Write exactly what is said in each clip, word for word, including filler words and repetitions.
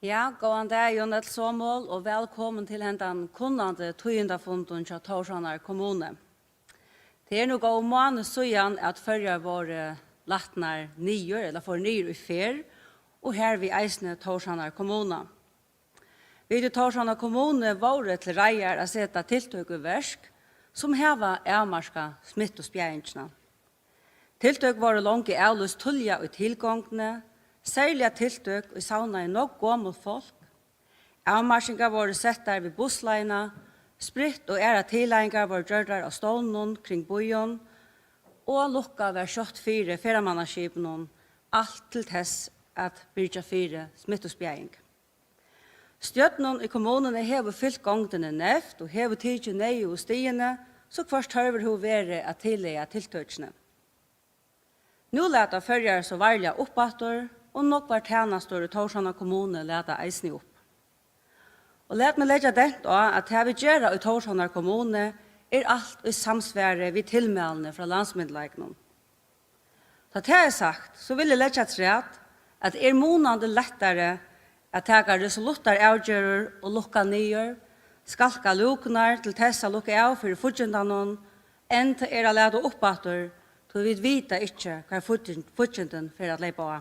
Ja, góðan dagin, øll somul, og vælkomin til hendan kunnandi tíðindafundin hjá Tórshavnar Kommunu. Tað er nú góðan mánaða síðan, at Føroyar vóru latnar niður, ella fóru niður í ferð, og harvið eisini Tórshavnar Kommuna. Vit í Tórshavnar Kommunu vóru til reiðar at seta tiltøk í verk, sum hava avmarkað smittuspjaðingina. Tiltøk vóru longu avlýst tíðliga í tilgongdini, serliga tiltøk, ið savnaðu nógv gomul fólk. Avmarkingar vóru settar við bussleiðina, spritt og aðrar tillagingar vóru gjørdar á stovnunum kring býin, og lukkað var skjótt fyri ferðamannaskipum, alt til tess at byrgja fyri smittuspjaðing. Stjórnin í kommununi hevur fylgt gongdini neyvt og hevur tikið neyðugu stigini, so hvørt tørvur hevur verið at tillaga tiltøkini. Nú lata Føroyar so varliga upp aftur, og nógvar tænastur í Tórshavnar Kommunu lata eisini upp. Og lat meg leggja dent á, at tað, vit gera í Tórshavnar Kommunu, er alt í samsvari við tilmælini frá landsmyndugleikunum. Tá tað er sagt, so vil eg leggja afturat, at tað er munandi lættari at taka resoluttar avgerðir og lukka niður, skalka lúkurnar til tess at lukka av fyri fíggindanum, enn tað er at lata upp aftur, tí vit vita ikki, hvar fíggin-, fíggindin fer at leypa á.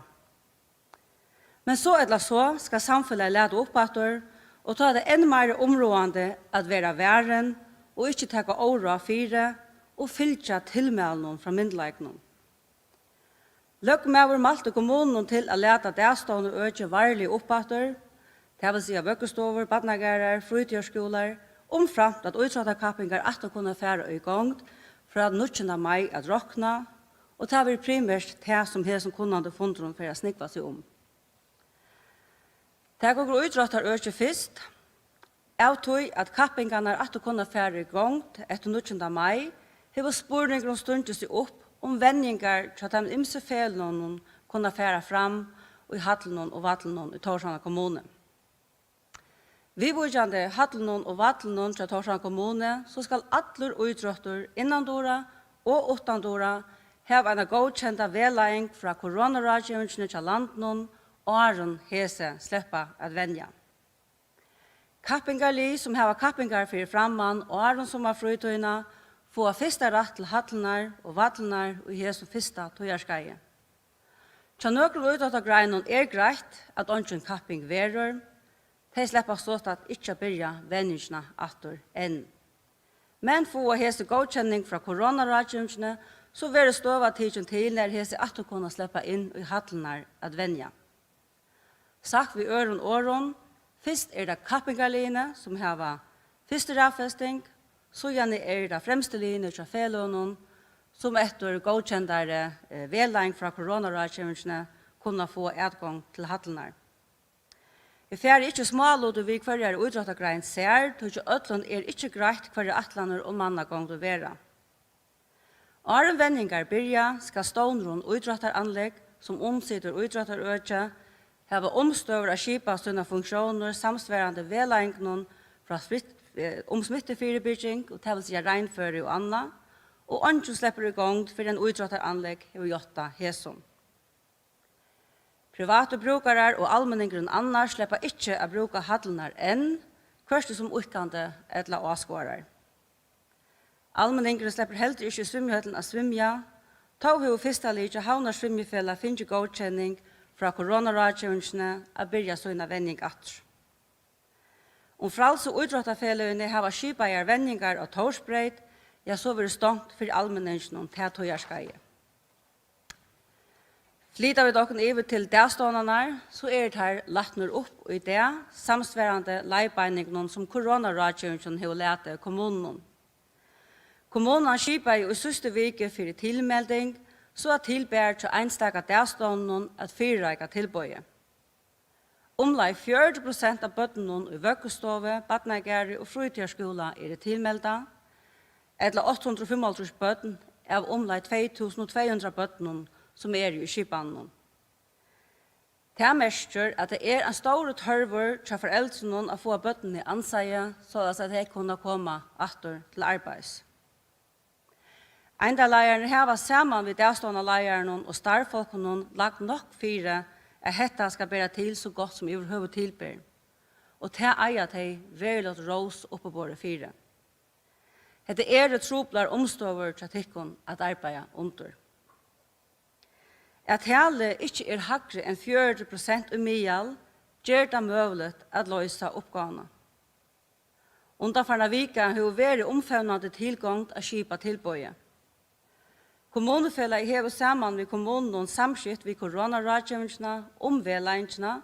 Men so ella so skal samfelagið lata upp aftur, og tá er tað enn meira umráðandi at vera varin og ikki taka óráð fyri og fylgja tilmælunum frá myndugleikunum. Løgmaður mælti kommununum til at lata dagstovnaøki varliga upp aftur, tað vil siga vøggustovur, barnagarðar, frítíðarskúlar, umframt at ítróttarkappingar aftur kunna fara í gongd frá níggjunda mai at rokna, og tað verður primært tað, sum hesin kunnandi fundurin fer at snúgva seg um. Tak okur ítróttarøki fyrst. Av tí at kappingarnar aftur kunna fara í gongd eftir níggjunda mai, hevur spurningurin stungið seg upp, um venjingar hjá teimum ymsu feløgunum kunna fara fram í hallunum og vallinum í Tórshavnar Kommunu. Viðvíkjandi hallunum og vallinum hjá Tórshavnar Kommunu, so skal allur ítróttur innandura og uttandura hava eina góðkenda vegleiðing frá koronaráðgevingini hjá landinum, áðrenn hesi sleppa at venja. Kappingarlið, sum hava kappingar fyri framman áðrenn summarfrítíðina, fáa fyrsta rætt til hallirnar og vallirnar í hesum fyrsta tíðarskeiði. Hjá nøkrum ítróttagreinum er greitt, at eingin kapping verður. Tey sleppa sostatt ikki at byrja venjingina aftur enn. Men fáa hesi góðkenning frá koronaráðgevingini, so verður støða tikin til, nær hesi aftur kunna sleppa inn í hallirnar at venja. Sagt við øðrum orðum, fyrst er tað kappingarliðini, sum hava fyrstu raðfesting, síðani eru tað fremstu liðini hjá feløgunum, sum eftir góðkendari, eh, vegleiðing frá koronaráðgevingini kunna fáa atgongd til hallirnar. Eg fari ikki í smálutir við hvørjari ítróttagrein sær, tí hjá øllum er ikki greitt, hvørjar ætlanir um mannagongdir verða. Áðrenn venjingar byrja, skal stovnurin Ítróttaranlegg, sum umsitur ítróttarøki, hava umstøður at skipa sínar funktiónir samsvarandi vegleiðingunum frá smitt-, eh, um smittufyribygging, og tað vil siga reinføri og annað, og eingin sleppur í gongd, fyrr enn ítróttaranlegg hevur játtað hesum. Privatir brúkarar og almenningurin annars sleppa ikki at brúka hallirnar enn, hvørki sum íðkandi ella áskoðarar. Almenningurin sleppur heldur ikki í svimjihøllina at svimja. Tó hevur fyrsta lið hjá Havnar Svimjifelag fingið góðkenning frá koronaráðgevingini at byrja sína venjing aftur. Um frælsu ítróttafeløgini hava skipaðar venjingar á Tórsbreyt, ja, so verður stongt fyri almenninginum tað tíðarskeiðið. Flyta vit okkum yvir til dagstovnarnar, so eru teir latnir upp í dag, samsvarandi leiðbeiningunum, sum koronaráðgevingin hevur latið kommununum. Kommunan skipaði í síðstu viku fyri tilmelding, so at til bar hjá einstaka dagstovnunum at fyrireika tilboðið. Umleið fjøruti prosent av børnunum í vøggustovu, barnagarði og frítíðarskúla eru tilmeldað, ella átta hundrað og fimmoghálvtrýss børn av umleið tvey túsund og tvey hundrað børnum, sum eru í skipanunum. Tað merkir, at tað er ein stórur tørvur hjá foreldrunum at fáa børnini ansaði, soleiðis at tey kunna koma aftur til arbeiðis. Eindarleiðararnir hava saman við dagstovnaleiðarunum og starvsfólkunum lagt nokk fyri, at hetta skal bera til so gott sum yvirhøvur til ber, og tað eiga tey veruligt rós uppiborið fyri. Hetta eru truplar umstøður hjá tykkum at arbeiða undir. At talið ikki er hægri enn fjøruti prosent í miðal, ger tað møguligt at loysa uppgávuna. Undanfarna vika hevur verið umfevnandi tilgongd at skipa tilboðið. Kommunufelagið hevur saman við kommununum samskift við koronaráðgevingina um vegleiðingina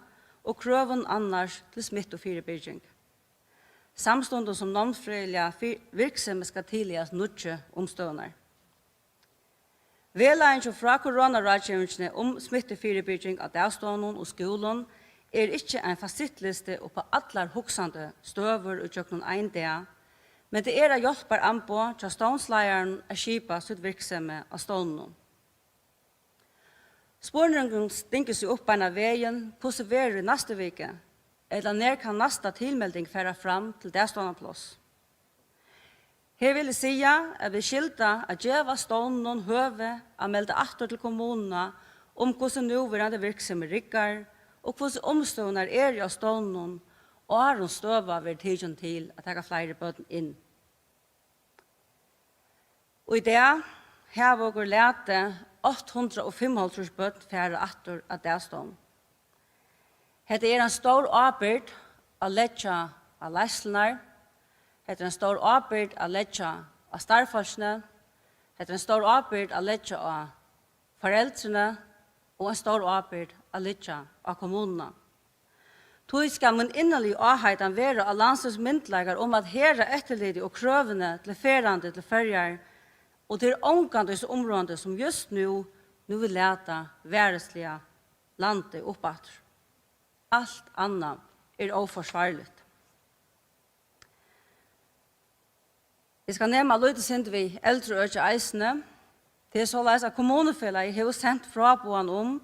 og krøvum annars til smittufyribygging, samstundis sum námsfrøðiliga fy-, virksemi skal tillegast nýggju umstøðurnar. Vegleiðingin frá koronaráðgevingini um smittufyribygging á dagstovnum og skúlum er ikki ein fasitlisti upp á allar hugsandi støður ígjøgnum ein dag, men tað er eitt hjálparamboð hjá stovnsleiðaranum at skipa sítt virksemi á stovninum. Spurningurin stingur seg upp beinan vegin, hvussu verður í næstu viku, ella nær kann næsta tilmelding fara fram til dagstovnapláss? Her vil eg siga, at vit skylda at geva stovnunum høvi at melda aftur til kommununa um, hvussu núverandi virksemi riggar, og hvussu umstøðurnar eru á stovnunum, áðrenn støða verður tikin til at taka fleiri børn inn. Í dag hava okur latið átta hundrað og fimmoghálvtrýss børn fara aftur á dagstovn. Hetta er ein stór ábyrgd at leggja á leiðslurnar. Hetta er ein stór ábyrgd at leggja á starvsfólkini. Hetta er ein stór ábyrgd at leggja á foreldrini og ein stór ábyrgd at leggja á kommununa. Tí skal mín innarliga áheitan vera á landsins myndugleikar um at herða eftirlitið og krøvini til ferðandi til Føroyar, og tað er ongantíð so umráðandi sum júst nú, nú vit lata varisliga landið upp aftur. Alt annað er óforsvarligt. Eg skal nema lítið sindur við eldraøkið eisini. Tað er soleiðis, at Kommunufelagið hevur sent fráboðan um,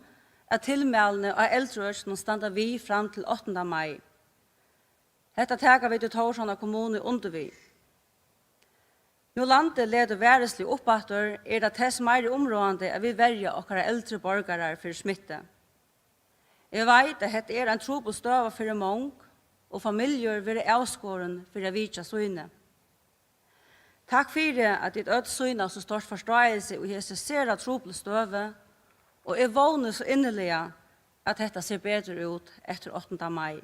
at tilmælini á eldraøkinum standa við fram til áttanda mai. Hetta taka vit í Tórshavnar kommunu undir við. Nú landið letur varisliga upp aftur, er tað tess meiri umráðandi, at vit verja okkara eldru borgarar fyri smittu. Eg veit, at hetta er ein trupul støða fyri mong, og familjur verða avskorin fyri at vitja síni. Takk fyri, at tit øll sýna so stórt forståelse í hesi sera truplu støðu, og eg vóni so inniliga, at hetta sær betur út eftir áttanda mai.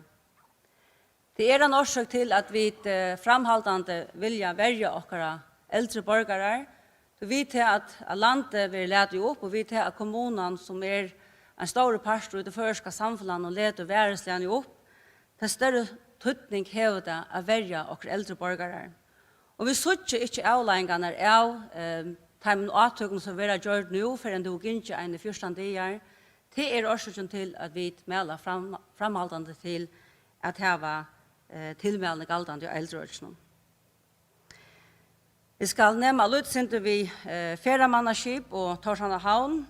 Tað er ein orsøk til, at vit, eh, framhaldandi vilja verja okkara eldru borgarar, tí við tað, at, at landið verður latið upp, og við tað, at kommunan, sum er ein stórur partur í tí føroyska samfelagnum, letur varisliga upp, tess størri týdning hevur tað at verja okkara eldru borgarar. Og vit síggja ikki avleiðingarnar av, eh, teimum átøkum, sum verða gjørd nú, fyrr enn tað er gingið eini fjúrtan dagar. Tað er orsøkin til, at vit mæla fram, framhaldandi til at hava, eh, tilmælini galdandi á eldraøkinum. Eg skal nema lítið sindur við, eh, ferðamannaskip og Tórshavnar havn.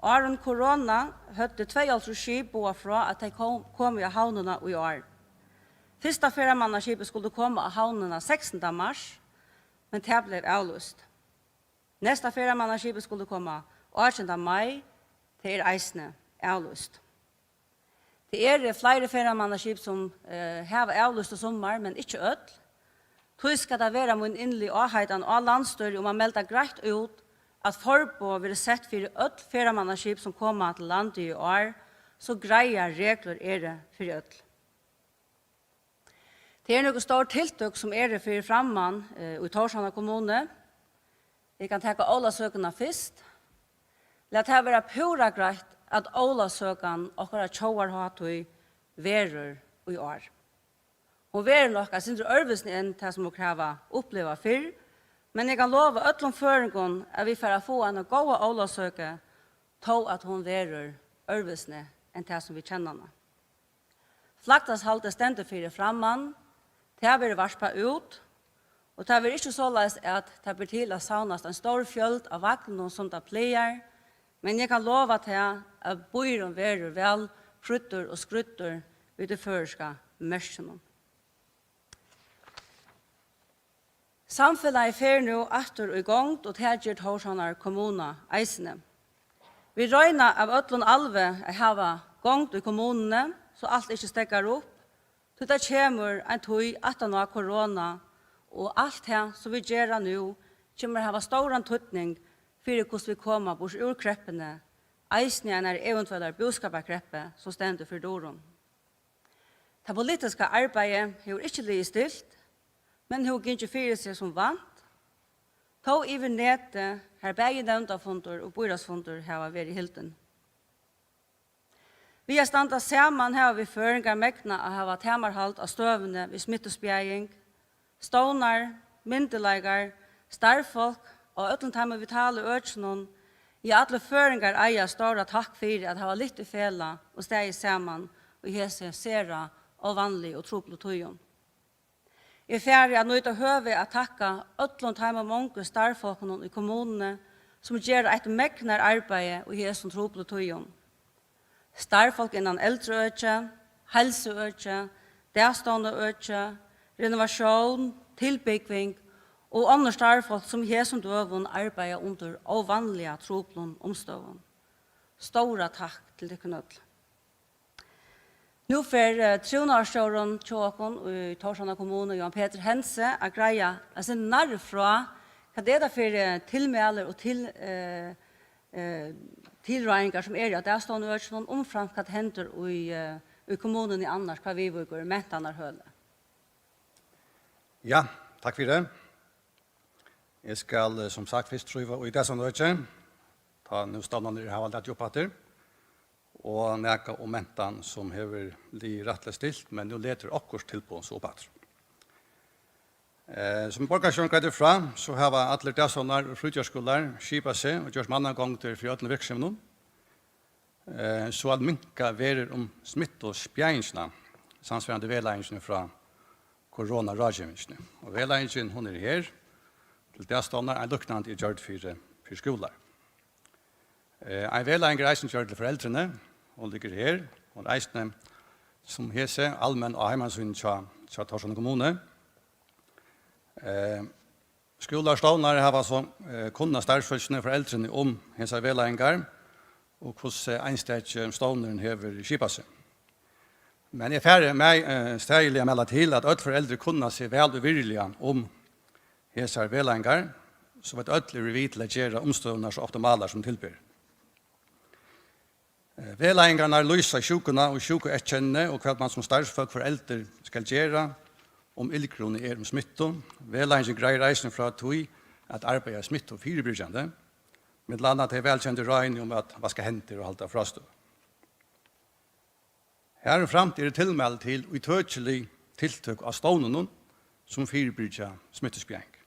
Áðrenn korona høvdu tveyoghálvtrýss skip boðað frá, at tey kom, komu á havnina í ár. Fyrsta ferðamannaskipið skuldi koma á havnina sekstanda mars, men tað bleiv avlýst. Næsta ferðamannaskipið skuldi koma átjanda mai, tað er eisini avlýst. Tað eru fleiri ferðamannaskip, sum, eh, hava avlýst í summar, men ikki øll. Tí skal tað vera mín inniliga áheitan á landsstýrið um at melda greitt út, at forboð verður sett fyri øll ferðamannaskip, sum koma til landið í ár, so greiðar reglur eru fyri øll. Tað eru nøkur stór tiltøk, sum eru fyri framman, eh, í Tórshavnar kommunu. Eg kann taka Ólavsøkuna fyrst. Lat tað vera púra greitt, at Ólavsøkan, okkara tjóðarhátíð, verður í ár. Hon verður nokk eitt sindur øðrvísi enn tað, sum okur hava upplivað fyrr, men eg kann lova øllum føroyingum, at vit fara at fáa eina góða Ólavsøku, tó at hon verður øðrvísi enn tað, sum vit kenna hana. Flaggdagshaldið stendur fyri framman, tað verður varpað út, og tað verður ikki soleiðis, at tað ber til at savnast ein stór fjøld á vaglinum, sum tað plagar, men eg kann lova tað, at býurin verður væl prýddur og skrýddur við tí føroyska merkinum. Samfelagið fer nú aftur í gongd, og tað ger Tórshavnar kommuna eisini. Vit royna av øllum alvi at hava gongd í kommununi, so alt ikki steðgar upp, tí tað kemur ein tíð aftan á korona, og alt tað, sum vit gera nú, kemur at hava stóran týdning fyri, hvussu vit koma burtur úr kreppuni, eisini einari eventuellari búskaparkreppu, sum stendur fyri durum. Tað politiska arbeiðið hevur ikki ligið stilt, men hevur gingið fyri seg sum vant, tó yvir netið, har bæði nevndarfundur og býráðsfundur hava verið hildin. Við at standa saman hava vit føroyingar megnað at hava tamarhald á støðuni við smittuspjaðing. Stovnar, myndugleikar, starvsfólk á øllum teimum vitalu økinum, ja, allir føroyingar eiga stóra takk fyri at hava lyft í felag og staðið saman í hesi sera óvanligu og truplu tíðum. Eg fari at nýta høvið at takka øllum teimum mongu starvsfólkunum í kommununi, sum gera eitt megnararbeiði í hesum truplu tíðum. Starvsfólk innan eldraøki, heilsuøki, dagstovnaøki, renovatión, tilbúgving og onnur starvsfólk, sum í hesum døgum arbeiða undir óvanliga truplum umstøðum. Stóra takk til tykkum øll. Nú fer, eh, trúnaðarstjórin hjá okkum í Tórshavnar kommunu, Johan Petur Hentze, at greiða eitt sindur nærri frá, hvat er tað fyri, eh, tilmæli og til, eh, eh, tilráðingar, sum eru á dagstovnaøkinum, umframt hvat hendir í, eh, í kommununi annars, hvat viðvíkur mentanarhøli. Ja, takk fyri tað. Eg skal, eh, sum sagt, fyrst tríva í dagstovnaøki, tá nú stovnarnir hava latið upp aftur, og nakað um mentan, sum hevur ligið rættiliga stilt, men nú letur okkurt tilboð so upp aftur. Eh, sum borgarstjórin greiddi frá, so hava allir dagstovnar og frítíðarskúlar skipað seg og gjørt mannagongdir fyri øllum virksemum, eh, so at minka verður um smittuspjaðingina, samsvarandi vegleiðingini frá koronaráðgevingini. Og vegleiðingin, hon er her til dagstovnar, ein líknandi er gjørd fyri, fyri skúlar. Eh, ein vegleiðing er eisini gjørd til foreldrini, hon liggur her. Hon er eisini, sum hesi, almenn á heimasíðuni hjá, hjá Tórshavnar kommunu. Eh, skúlar og stovnar hava so, eh, kunnað starvsfólkini og foreldrini um hesar vegleiðingar og hvussu einstakir stovnurin hevur skipað seg. Men eg fari mei-, eh, staðiliga mæla til, at øll foreldur kunna seg væl og virðiliga um hesar vegleiðingar, so vit øll eru við til at gera umstøðurnar so optimalar sum til ber. Eh, vegleiðingarnar lýsa sjúkuna og sjúkueyðkennini og hvat mann sum starvsfólk, foreldur skal gera, um illgruni er um smittu. Vegleiðingin greiðir eisini frá tí at arbeiða smittufyribyrgjandi, millum annað tey vælkendu ráðini um at vaska hendur og halda frástøðu. Harumframt eru tilmæli til ítøkilig tiltøk á stovnunum, sum fyribyrgja smittuspjaðing.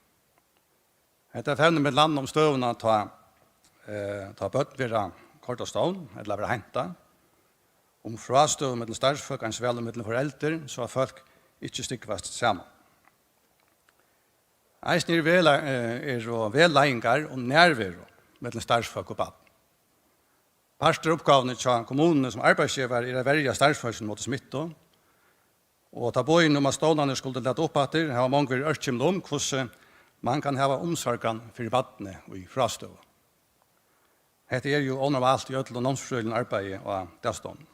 Hetta fevnir millum annað um støðuna, tá, eh, tá børn verða koyrd á stovn ella verða heintað, um frástøðu millum starvsfólk, eins væl og millum foreldur, so at fólk ikki stúgvast saman. Eisini eru vegla-, eh, eru vegleiðingar um nærveru millum starvsfólk og barn. Partur av uppgávuni hjá kommununi sum arbeiðsgevari er at verja starvsfólkini móti smittu, og tá boðini um, at stovnarnir skuldu lata upp aftur, hava mong verið ørkymlað um, hvussu mann kann hava umsorgan fyri barni í frástøðu. Hetta er jú ónormalt í øllum námsfrøðiligum arbeiði á dagstovnum.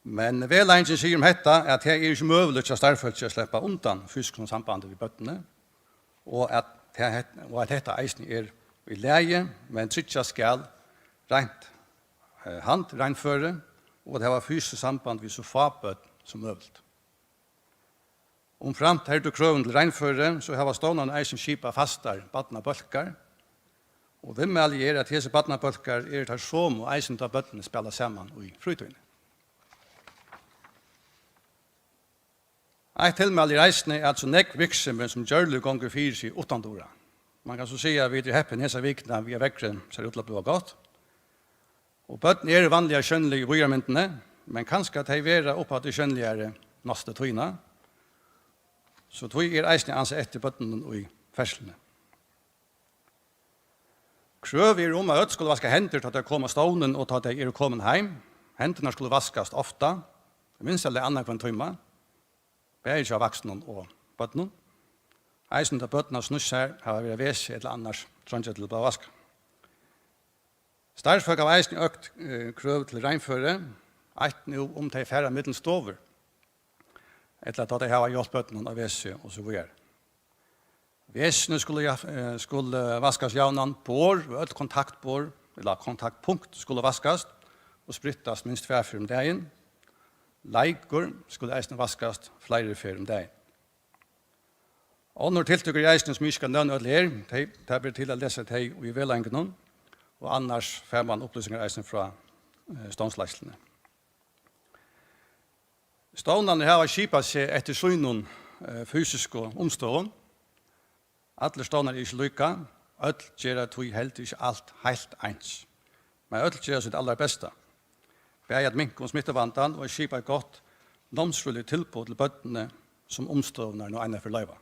Men vegleiðingin sigur um hetta, at tað er ikki møguligt hjá starvsfólki at sleppa undan fysiskum sambandi við børnini, og at tað het-, og at hetta eisini er í lagi, men tryggjast skal reint, eh, handreinføri og at hava fysiskt samband við so fá børn sum møguligt. Umframt herdu krøvum til reinføri, so hava stovnarnir eisini skipað fastar barnabólkar, og viðmælið er, at hesir barnabólkar eru teir somu, eisini tá børnini spæla saman í frítíðini. Eitt tilmæli er eisini, at so nógv virksemi sum gjørligt gongur fyri seg uttandura. Mann kann so siga, at vit eru heppin hesa vikuna við, at veðrið sær út til at blíva gott. Og børn eru vanliga sjónlig í víðaramyndini, men kanska tey verða uppaftur sjónligari næstu tíðina. So tí er eisini ansað eftir børnunum í ferðsluni. Krøv eru um, at øll skulu vaska hendur, tá tey koma á stovnin og tá tey eru komin heim. Hendurnar skulu vaskast ofta, í minsta lagi annanhvønn tíma, bæði hjá vaksnum og børnum. Eisini tá børn hava snýtt sær, hava verið á vesi ella annars treingja til at blíva vaskað. Starvsfólk hava eisini økt, eh, krøv til reinføri, eitt nú um tey fara millum stovur, ella tá tey hava hjálpt børnum á vesi og so víðari. Vesini skulu ja-, eh, skulu vaskast javnan, borð og øll kontaktborð, ella kontaktpunkt, skulu vaskast og sprittast minst tvær ferðir um dagin. Leikur skulu eisini vaskast fleiri ferðir um dagin. Onnur tiltøk eru eisini, sum eg ikki skal nevna øll her, tey, tað ber til at lesa tey í vegleiðingunum, og annars fær mann upplýsingar eisini frá, eh, stovnsleiðsluni. Stovnarnir hava skipað seg eftir sínum, eh, fysisku umstøðum. Allir stovnar eru ikki líka, øll gera tí heldur ikki alt heilt eins. Men øll gera sítt allarbesta, bæði at minka um smittuvandan og at skipa eitt gott námsfrøðiligt tilboð til børnini, sum umstøðurnar nú einaferð loyva.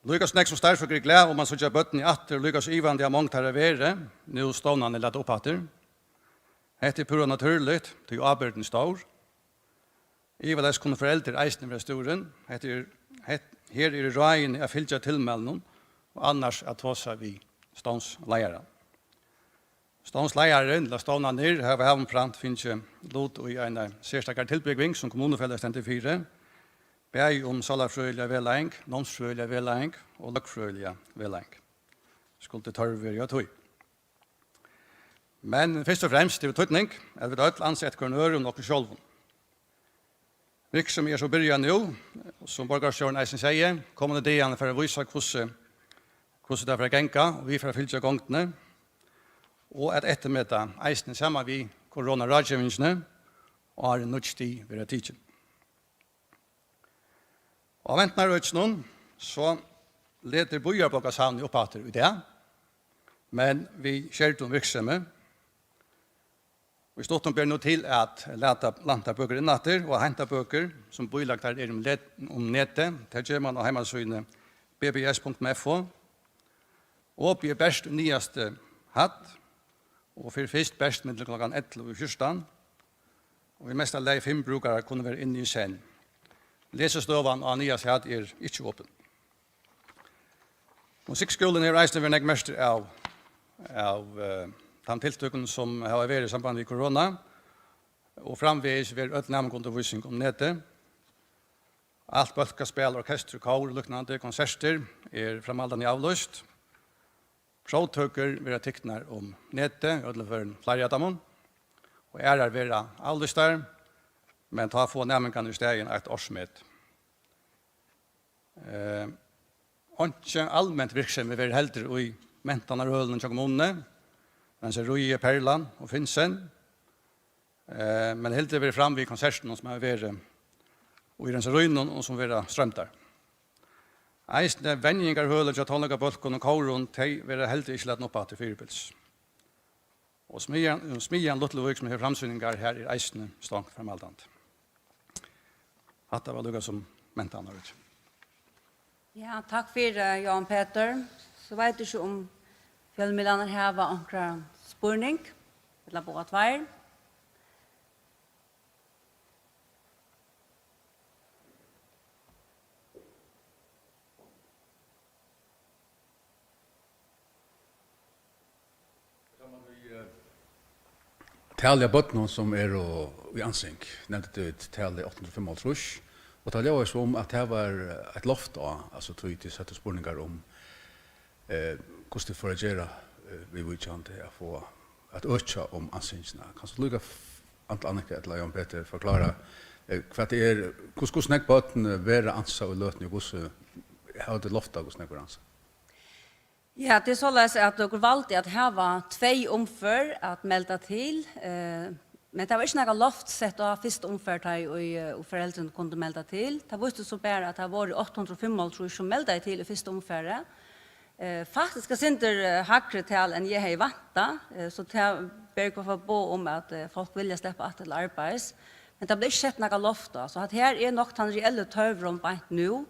Líka so nógv sum starvsfólk eru glað um at síggja børnini aftur, líka so ivandi havi mong teirra verið, nú stovnarnir lata upp aftur. Hetta er púra natúrligt, tí ábyrgdin er stór. Ivaleyst kunnu foreldur eisini vera stúrin. Hetta er, hett-, her eru ráðini at fylgja tilmælunum og annars at tosa við stovnsleiðaran. Stovnsleiðarin, ella stovnarnir, hava havumprent fingið lut í eini serstakari tilbúgving, sum kommunufelagið stendur fyri, bæði um sálarfrøðiliga vegleiðing, námsfrøðiliga vegleiðing og løgfrøðiliga vegleiðing, skuldi tørvur verið á tí. Men fyrst og fremst hevur týdning, at vit øll ansa eftir hvørjum øðrum og okkum sjálvum. Virksemið er so byrjað nú, sum borgarstjórin eisini segði, komandi dagarnar fara at vísa, hvussu, hvussu tað fer at ganga, og vit fara at fylgja gongdini, og at eftirmeta eisini saman við koronaráðgevingini, áðrenn nýggj stig verða tikin. Á Mentanarøkinum, so letur býarbókasavnið upp aftur í dag, men við skerdum virksemi. Í stuttum ber nú til at lata læntarbøkur inn aftur og at heinta bøkur, sum bílagdar eru um let-, um netið. Tað ger mann á heimasíðuni B B S punktum F O. Opið er bert í niðastu hædd og fer fyrst bert millum klokkan ellivu og fjúrtan, og í mesta lagi fimm brúkarar kunnu vera inni í senn. Lesistovan á niðastu hædd er ikki opin. Musikkskúlin hevur eisini verið nógv merktur av, av, eh, teimum tiltøkum, sum hava verið í samband við korona, og framvegis verður øll næmingaundirvísing um netið. Alt bólkaspæl, orkestur, kór og líknandi konsertir er framhaldandi avlýst. Próvtøkur verða tiknar um netið í øllum førum fleiri av teimum, og aðrar verða avlýstar, men tá fáa næmingarnir í staðin eitt ársmet. Eh, einki alment virksemi verður heldur í mentanarhølunum hjá kommununi, Reinseríið, Perlan og Finsen. Eh, men hildið verður fram við konsertunum, sum hava verið í Reinserínum og sum verða stroymdar. Eisini venjingarhølið hjá tónleikabólkum og kórum, tey verða heldur ikki latin upp aftur fyribils. Og smiðjan, smiðjan Lítluvík, sum hevur framsýningar, har er eisini stongt framhaldandi. Hatta var líka sum mentanarøkið. Ja, takk fyri, Johan Petur. So veit eg ikki, um fjølmiðlarnir hava onkran spurning, ella báðar tveir. Talið av børnum, sum eru í ansing, nevndi tú talið átta hundrað og fimmoghálvtrýss, og tað ljóðaði sum um, at tað var eitt loft á, altso, tí tit settu spurningar um, eh, hvussu tit fóru at gera, eh, viðvíkjandi at fáa, at økja um ansingina. Kanst tú líka f-, Anna Annika ella Jón Petur, forklára, eh, hvat tað er, hvussu, hvussu nógv børn, eh, verða ansað í løtuni, og hvussu, hava tit loft á, hvussu nógv verða ansað? Ja, tað er soleiðis, at okur valdu at hava tvey umfør at melda til, eh, men tað var ikki nakað loft sett á fyrsta umfar, tá ið, eh, og foreldrini kundu melda til. Tað vísti so bara, at tað vóru átta hundrað og fimmoghálvtrýss, sum meldaði til í fyrsta umfari. Eh, faktiskt eitt sindur, eh, hægri tal, enn eg hevði væntað, eh, so tað ber í hvørt fall boð um, at, eh, fólk vilja sleppa aftur til arbeiðis. Men tað bleiv ikki sett nakað loft á, so at her er nokk tann reelli tørvurin beint nú.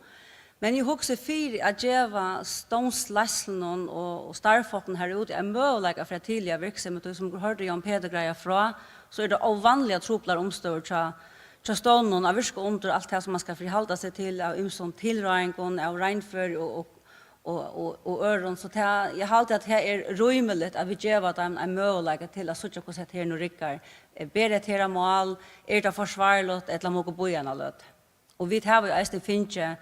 Men eg hugsi, fyri at geva stovnsleiðslunum og, og starvsfólkunum har úti ein møguleika fyri at tilbiðja virksemi, tí sum okur hoyrdu Jón Petur greiða frá, so eru tað óvanliga truplar umstøður hjá, hjá stovninum at virka undir, alt tað sum mann skal forhalda seg til av ymsum tilráðingum, av reinføri og, og, og, og, og øðrum. So tað, eg haldi, at tað er rímiligt, at vit geva teimum ein møguleika til at síggja, hvussu hetta her nú riggar. Eh, ber hetta her á mál? Er tað forsvarligt, ella má okur bíða eina løtu? Og vit hava jo eisini fingið,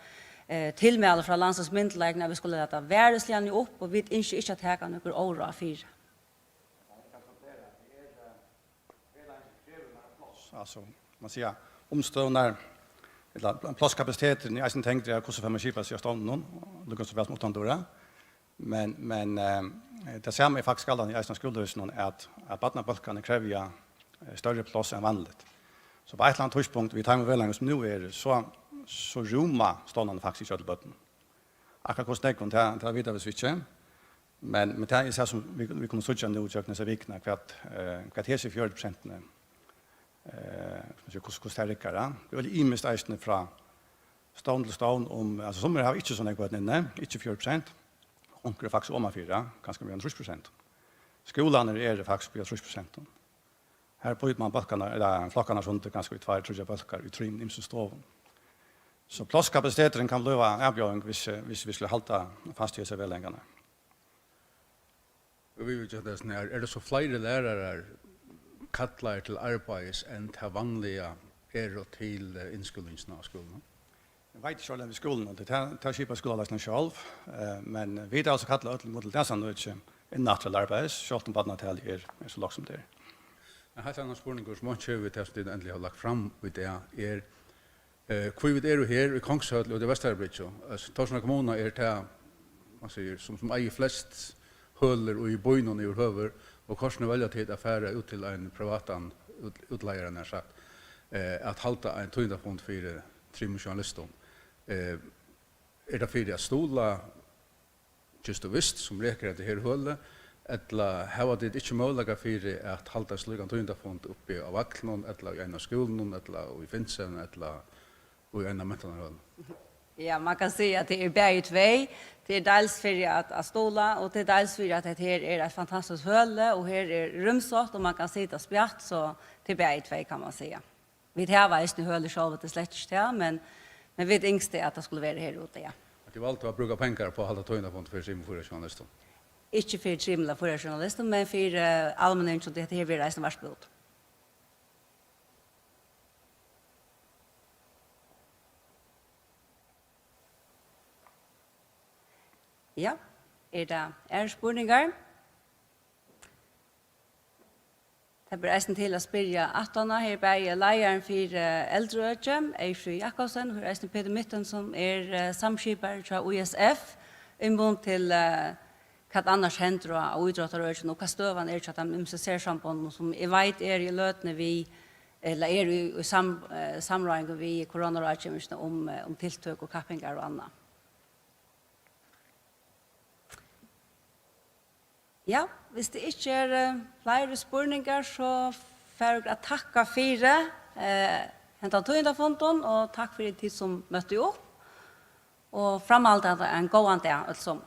eh, tilmæli frá Landsins myndugleikum, at vit skulu lata varisliga nú upp, og vit ynskja ikki at taka nøkur óráð fyri. Altso, man siga, umstøðurnar, ella pl-, plásskapasiteturin er eisini tengdur av, hvussu fær man skipað seg á stovninum, líka so væl sum uttandura. Men, men, eh, tað sama er faktiskt galdandi eisini á skúlahúsinum, at, at barnabólkarnir krevja, eh, størri pláss enn vanligt. So á eitt ella annað tíðspunkt, við teimum vegleiðingum sum nú eru, so, so rúma stovnarnir faktiskt ikki øll børn. Akkurát hvussu nógv, tað, tað vita vit so ikki. Men, men tað er tað, sum vit, vit kunnu síggja nú gjøgnum hesa vikuna, hvat, eh, hvat hesi fjøruti prosentini, eh, skal man siga, hvussu, hvussu tað riggar, ja. Tað er veldig ymiskt eisini frá stovn til stovn um, altso, summir hava ikki so nógv børn inni, ikki fjøruti prosent. Onkur er faktiskt omanfyri, ja, kanska meira enn trýss prosent. Skúlarnir eru faktiskt upp í trýss prosent. Her býtur man bólkarnar, ella flokkarnar sundur kanska í tveir, tríggjar bólkar í trimum ymsum stovum. So plásskapasiteturin kann blíva avbjóðing, hvis, eh, hvis vit skulu halda fast í hesar vegleiðingarnar. Og viðvíkjandi hesum her, eru tað so fleiri lærarar kallaðir til arbeiðis enn tað vanliga eru til, eh, innskúlingina á skúlanum? Eg veit ikki, um tað er við skúlanum, tað, tað skipar skúlaleiðslan sjálv, eh, men vit hava so kallað øll móti til dansan og ikki inn aftur til arbeiðis, sjálvt um barnatalið er, er so lágt sum tað er. Ein heilt annar spurningur, sum einki hevur við tað, sum tit endiliga hava lagt fram í dag, er, eh, hví vit eru her í Kongshøll og í Vesturhavarabryggju. Altso, Tórshavnar kommuna er tað, man sigur, sum, sum eigur flest hølur í býnum yvirhøvur, og kortini velja tit at fara út til ein privatan út-, útleigara, nær sagt, eh, at halda ein tíðindafund fyri trimum journalistum. Eh, er tað fyri at stuðla Just og Vist, sum rekur hetta her hølið, ella hava tit ikki møguleika fyri at halda ein slíkan tíðindafund uppi á Vaglinum, ella í einum av skúlunum, ella í Finsen, ella í einum av mentanarhølunum? Ja, man kann siga, at tað er bæði tvey. Tað er dels fyri at, at stuðla, og tað er dels fyri, at hetta her er eitt fantastiskt høli, og her er rúmsátt, og man kann sita spjatt, so tað er bæði tvey, kann man siga. Vit hava eisini høli sjálv, tað er slett ikki tað, men, men vit ynsktu, at tað skuldi verið her úti, ja. At tit valdu at brúka pengar upp á at halda tíðindafund fyri trimum, fýra journalistum? Ikki fyri trimum ella fýra journalistum, men fyri, eh, almenninginum, tí hetta her verður eisini varpað út. Ja, eru tað aðrir spurningar? Tað ber eisini til at spyrja aftaná. Her er bæði leiðarin fyri, eh, Eldraøkið, Eyðfríður Jakobsen, og her er eisini Petur Mytten, sum er, eh, samskipari hjá Í S F, í mun til, eh, hvat annars hendir á, á ítróttarøkinum, og hvat støðan er hjá teimum ymsu sersambondunum, sum eg veit er í løtuni við, ella er í, í sam-, eh, samráðingum við Koronaráðgevingina um, eh, um tiltøk og kappingar og annað. Ja, hvis tað ikki er, eh, fleiri spurningar, so fara vit at takka fyri, eh, hendan tíðindafundin, og takk fyri tit sum møttu upp, og framhaldandi ein góðan dag, øll somul.